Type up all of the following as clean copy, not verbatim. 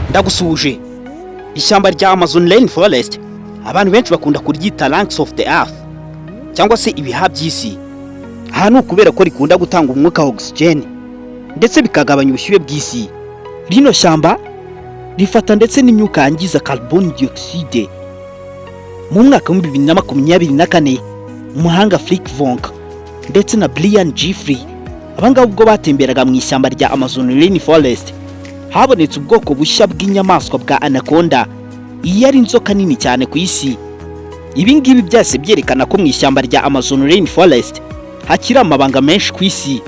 Ndagusuhuje. Ishyamba rya Amazon Rainforest abantu benshi bakunda kuryita "Lungs of the Earth" cyangwa se ibihaha by'isi. Aha ni ukubera ko rikunda gutanga umwuka wa oxygen ndetse bikagabanya ubushyuhe bw'isi. Rino shyamba rifata ndetse n'imyuka yangiza, carbon dioxide. Mu mwaka wa 2024, umuhanga Freek Vonk ndetse na Brian Jeffrey, abangaba ubwo batemberaga mu ishyamba rya Amazon Rainforest, habonetse ubwoko bushya bw'inyamaswa bwa anaconda. Iyi yari inzoka nini cyane ku isi. Ibi ngibi byose byerekana ko mu ishyamba rya Amazon Rainforest hakiri amabanga menshi ku isi.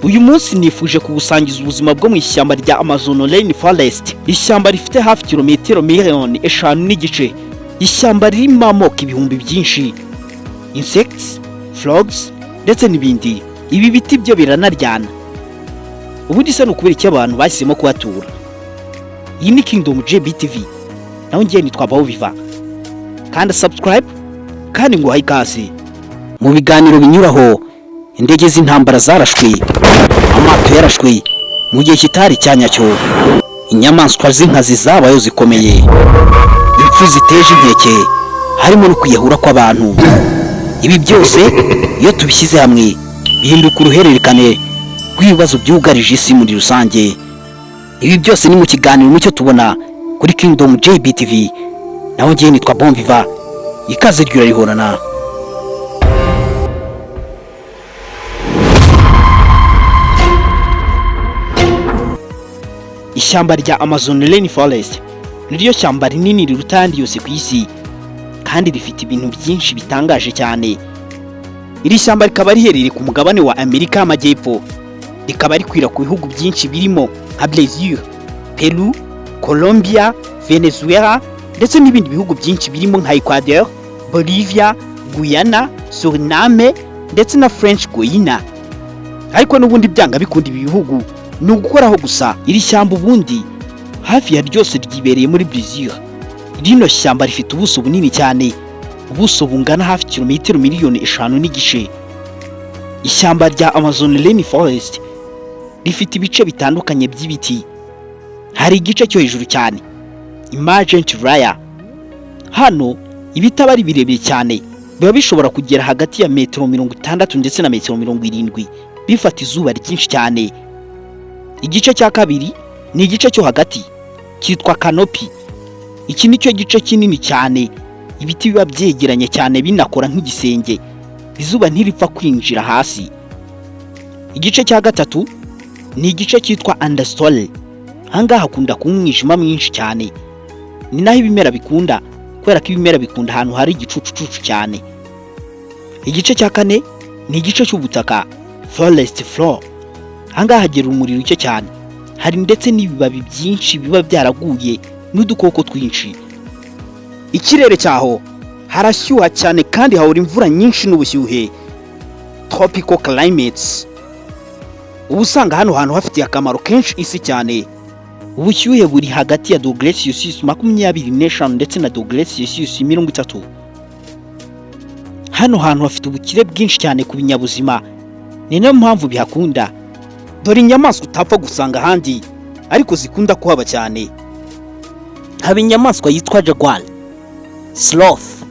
Uyu munsi nifuje kugusangiza ubuzima bwo mu ishyamba rya Amazon Rainforest, ishyamba rifite hafi kilometero miliyoni 5.5, ishyamba ririmo amoko ibihumbi byinshi, insects, frogs ndetse n'ibindi. Ibi biti byo biranaryana. Ubundi se ni ukubera icyo abantu bahisemo kuhatura? Iyi ni Kingdom JBTV, naho ngiye nitwa Baho Viva. Kandi subscribe kandi ngo ikaze. Mu biganiro binyuraho, indege z'intambara zarashwe, amato yarashwe mu gihe kitari cya nyacyo, inyamaswa z'inkazi zabayo zikomeye, impfu ziteje inkeke, harimo no kwiyahura kw'abantu. Ibi byose iyo tubishyize hamwe bihinduka uruhererekane rw'ibibazo byugarije isi muri rusange. Ibi byose ni mu kiganiro mucyo tubona kuri Kingdom JBTV, naho ngiye nitwa Bonviva. Ikaze ryurarihorana. Ishyamba rya Amazon Rainforest niryo shyamba rinini riruta ayandi yose ku isi, kandi rifite ibintu byinshi bitangaje cyane. Iri shyamba rikaba riherereye ku mugabane wa Amerika y'Amajyepfo, rikaba rikwira ku bihugu byinshi birimo nka Brazil, Peru, Colombia, Venezuela ndetse n'ibindi bihugu byinshi birimo nka Ecuador, Bolivia, Guyana, Suriname ndetse na French Guiana. Ariko n'ubundi byanga bikunda ibi bihugu ni ugukoraho gusa. Iri shyamba ubundi hafi ya ryose ryibereye muri Brazil. Rino shyamba rifite ubuso bunini cyane, ubuso bungana hafi kilometero miliyoni 5.5. Ishyamba rya Amazon Rainforest rifite ibice bitandukanye by'ibiti. Hari igice cyo hejuru cyane, emergent layer. Hano ibiti aba ari birebire cyane, biba bishobora kugera hagati ya metero 60 ndetse na metero 70, bifata izuba ryinshi cyane. Igice cya kabiri ni igice cyo hagati cyitwa canopy. Iki ni cyo gice kinini cyane, ibiti biba byegeranye cyane, binakora nk'igisenge, izuba ntiripfa kwinjira hasi. Igice cya gatatu ni igice cyitwa understory. Ahangaha hakunda kuba umwijima mwinshi cyane, ni naho ibimera bikunda, kubera ko ibimera bikunda ahantu hari igicucucucu cyane. Igice cya kane ni igice cy'ubutaka, forest floor. Ahangaha hagera urumuri ruke cyane, hari ndetse n'ibibabi byinshi biba byaraguye n'udukoko twinshi. Ikirere cyaho harashyuha cyane kandi hahora imvura nyinshi n'ubushyuhe, tropical climates. Uba usanga hano hantu hafitiye akamaro kenshi isi cyane. Ubushyuhe buri hagati ya dogere Celsius 25 ndetse na dogere Celsius 30. Hano hantu hafite ubukire bwinshi cyane ku binyabuzima, ni nayo mpamvu bihakunda. Dore inyamaswa utapfa gusanga ahandi ariko zikunda kuhaba cyane. Haba inyamaswa yitwa jaguar, sloth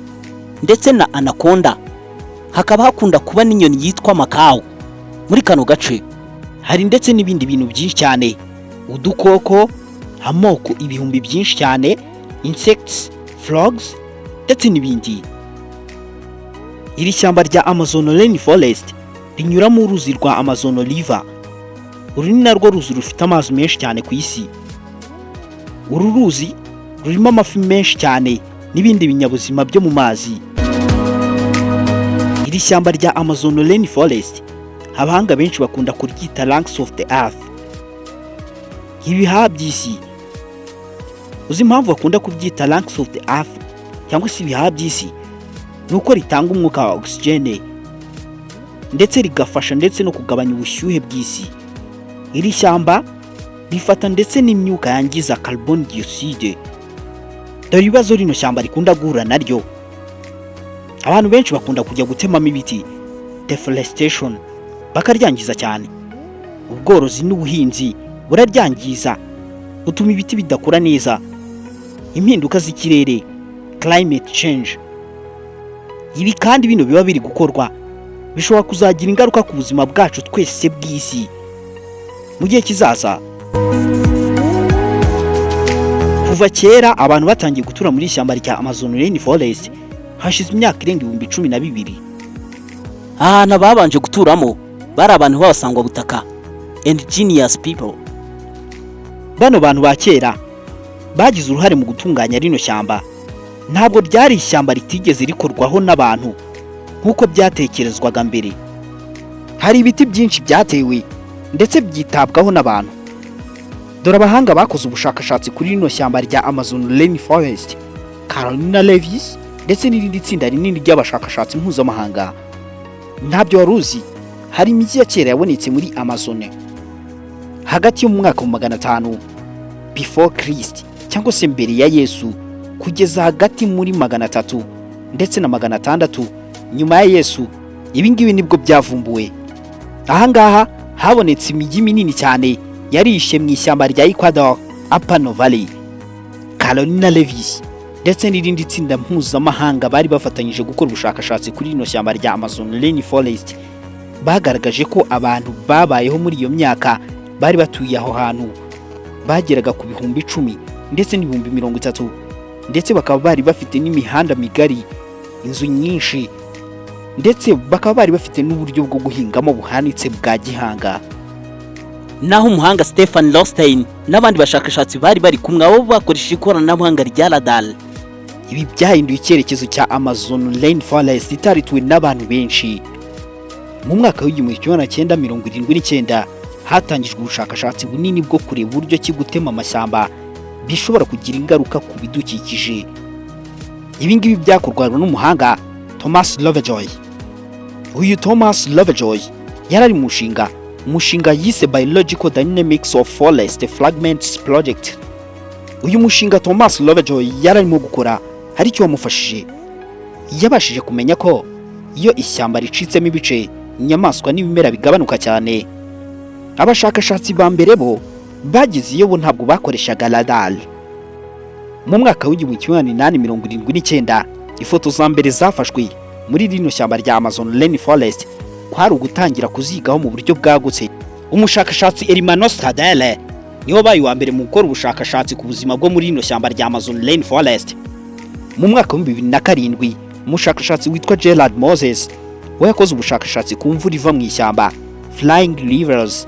ndetse na anaconda. Hakaba hakunda kuba n'inyoni yitwa macaw muri kano gace. Hari ndetse n'ibindi bintu byinshi cyane, udukoko, amoko ibihumbi byinshi cyane, insects, frogs ndetse n'ibindi. Iri shyamba rya Amazon Rainforest rinyuramo uruzi rwa Amazon River. Uru ni narwo ruzi rufite amazi menshi cyane ku isi. Uru ruzi rurimo amafi menshi cyane n'ibindi binyabuzima byo mu mazi. Iri shyamba rya Amazon Rainforest abahanga benshi bakunda kuryita "Lungs of the Earth", ibihaha by'isi. Uzi impamvu bakunda kubyita "Lungs of the Earth" cyangwa se ibihaha by'isi? Ni uko ritanga umwuka wa oxygen ndetse rigafasha ndetse no kugabanya ubushyuhe bw'isi. Iri shyamba rifata ndetse n'imyuka yangiza, carbon dioxide. Dore ibibazo rino shyamba rikunda guhura naryo. Abantu benshi bakunda kujya gutemamo ibiti, deforestation, bakaryangiza cyane. Ubworozi n'ubuhinzi buraryangiza. Butuma ibiti bidakura neza. Impinduka z'ikirere, climate change. Ibi kandi bino biba biri gukorwa bishobora kuzagira ingaruka ku buzima bwacu twese bw'isi mu gihe kizaza. Kuva kera abantu batangiye gutura muri ishyamba rya Amazon Rainforest, hashize imyaka irenga 12,000. Ahantu ababanje guturamo bari abantu b'abasangwabutaka, indigenous people. Bano bantu ba kera bagize uruhare mu gutunganya rino shyamba. Ntabwo ryari ishyamba ritigeze rikorwaho n'abantu nk'uko byatekerezwaga mbere. Hari ibiti byinshi byatewe ndetse byitabwaho n'abantu. Dore abahanga bakoze ubushakashatsi kuri rino shyamba rya Amazon Rainforest, Carolina Levis ndetse n'irindi tsinda rinini ry'abashakashatsi mpuzamahanga. Ntabyo wari uzi? Hari imijyi ya kera yabonetse muri Amazon hagati yo mu mwaka wa 500 before Christ, cyangwa se mbere ya Yesu, kugeza hagati muri 300 ndetse na 600 nyuma ya Yesu. Ibi ngibi nibwo byavumbuwe. Ahangaha habonetse imijyi minini cyane yarishe mu ishyamba rya Ecuador, Upano Valley. Carolina Levis ndetse n'irindi tsinda mpuzamahanga bari bafatanyije gukora ubushakashatsi kuri rino shyamba rya Amazon Rainforest bagaragaje ko abantu babayeho muri iyo myaka bari batuye aho hantu bageraga ku 10,000 ndetse n'30,000, ndetse bakaba bari bafite n'imihanda migari, inzu nyinshi, ndetse bakaba bari bafite n'uburyo bwo guhingamo buhanitse bwa gihanga. Naho umuhanga Stefan Rothstein n'abandi bashakashatsi bari bari kumwe, abo bakoresheje ikoranabuhanga rya radar. Ibi byahinduye icyerekezo cya Amazon Rainforest itarituwe n'abantu benshi. Mu mwaka w'1979 hatangijwe ubushakashatsi bunini bwo kureba uburyo ki gutema amashyamba bishobora kugira ingaruka ku bidukikije. Ibi ngibi byakorwaga n'umuhanga Thomas Lovejoy. Uyu Thomas Lovejoy yari ari mu mushinga yise Biological Dynamics of Forest Fragments Project. Uyu mushinga Thomas Lovejoy yari arimo gukora hari icyo wamufashije. Yabashije kumenya ko iyo ishyamba ricitsemo ibice, inyamaswa n'ibimera bigabanuka cyane. Abashakashatsi ba mbere bo bageze iyo bo ntabwo bakoreshaga radar. Mu mwaka w'1879 ifoto za mbere zafashwe muri rino shyamba rya Amazon Rainforest. Kwari ugutangira kuzigaho mu buryo bwagutse. Umushakashatsi Hermanos Tadele niwe wabaye uwa mbere mu gukora ubushakashatsi ku buzima bwo muri rino shyamba rya Amazon Rainforest. Mu mwaka wa 2007 umushakashatsi witwa Gerard Moses we yakoze ubushakashatsi ku mvura iva mu ishyamba, Flying Rivers.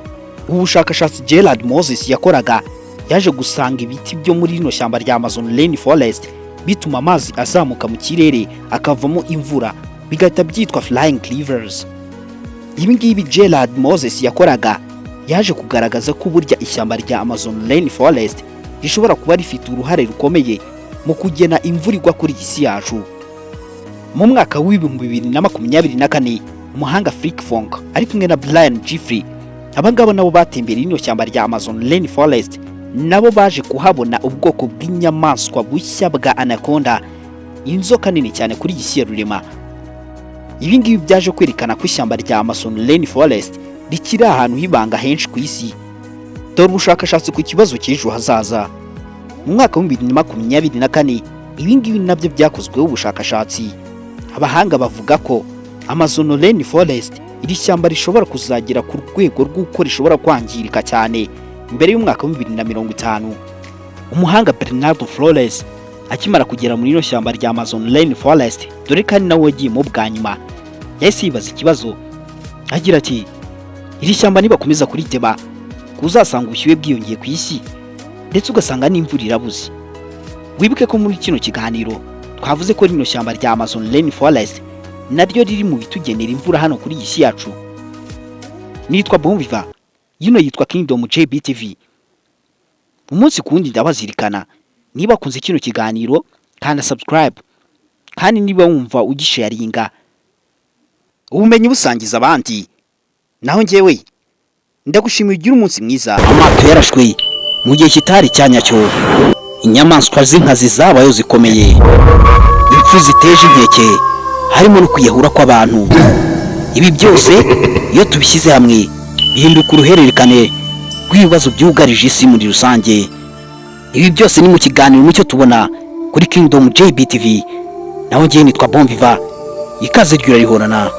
Ubu bushakashatsi Gerard Moses yakoraga yaje gusanga ibiti byo muri rino shyamba rya Amazon Rainforest bituma amazi azamuka mu kirere akavamo imvura, bigahita byitwa Flying Rivers. Ibi ngibi Gerard Moses yakoraga yaje kugaragaza ko burya ishyamba rya Amazon Rainforest rishobora kuba rifite uruhare rukomeye mu kugena imvura igwa kuri iyi si yacu. Mu mwaka w'2024 umuhanga Freek Vonk ari kumwe na Brian Jeffrey, abangaba nabo batembereye rino shyamba rya Amazon Rainforest, nabo baje kuhabona ubwoko bw'inyamaswa bushya bwa anaconda, inzoka nini cyane kuri iyi si ya rurema. Ibi ngibi byaje kwerekana ko ishyamba rya Amazon Rainforest rikiri ahantu h'ibanga henshi ku isi. Dore ubushakashatsi ku kibazo cy'ejo hazaza. Mu mwaka wa 2024 ibi ngibi nabyo byakozweho ubushakashatsi. Abahanga bavuga ko Amazon Rainforest, iri shyamba, rishobora kuzagera ku rwego rw'uko rishobora kwangirika cyane mbere y'umwaka wa 2050. Umuhanga Bernardo Flores akimara kugera muri ino shyamba rya Amazon Rainforest, dore ko ari nawe wagiyemo bwa nyuma, yahise yibaza ikibazo agira ati: "Iri shyamba nibakomeza kuritema, kuzasanga ubushyuhe bwiyongeye ku isi, ndetse ugasanga n'imvura irabuze." Wibuke ko muri kino kiganiro twavuze ko rino shyamba rya Amazon Rainforest naryo riri mu bitugenera imvura hano kuri iyi si yacu. Nitwa Bonviva, yino yitwa Kingdom JBTV. Umunsi ku wundi ndabazirikana. Niba wakunze kino kiganiro, kanda subscribe, kandi niba wumva ugisharinga ubumenyi busangiza abandi. Naho njyewe ndagushimiye, ugire umunsi mwiza. Amato yarashwe mu gihe kitari cyanyacyo, inyamaswa z'inkazi zabayo zikomeye, impfu ziteje inkeke, harimo no kwiyahura kw'abantu. Ibi byose iyo tubishyize hamwe bihinduka uruhererekane rw'ibibazo byugarije isi muri rusange. Ibi byose ni mu kiganiro Mucyo Tubona kuri Kingdom JBTV, naho ngewe nitwa Bonviva. Ikaze ryurarihorana.